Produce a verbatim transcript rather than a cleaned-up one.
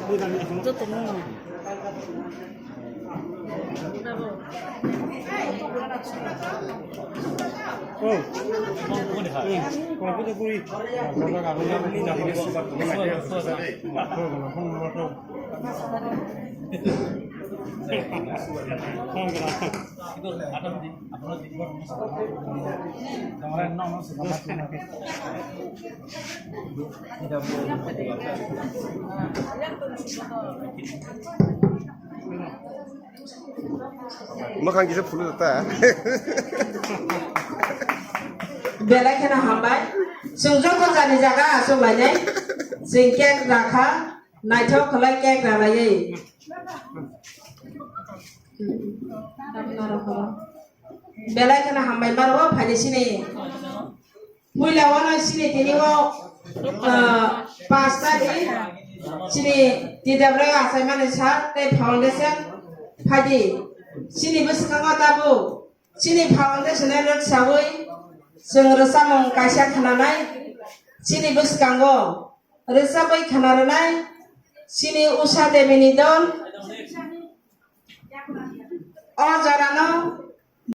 Joto no. Mwkhang kisa phulwi ta. Belai kheno hambai. Chwng joto jani jaga achuk lainai. Chwng cake rakha, naithok khlai cake ralaiwi. Belai kheno hambai maro phaini sini. Puila wano sini tini o, ah, pasta di sini T W achai mani sir tei foundation phadi sini bwskango tabuk sini foundation ni rwksawi chwng rwchapmung kaisa khnanai sini bwskango rwchapwi khna rwnai sini Usha Devi ni dol. O jorano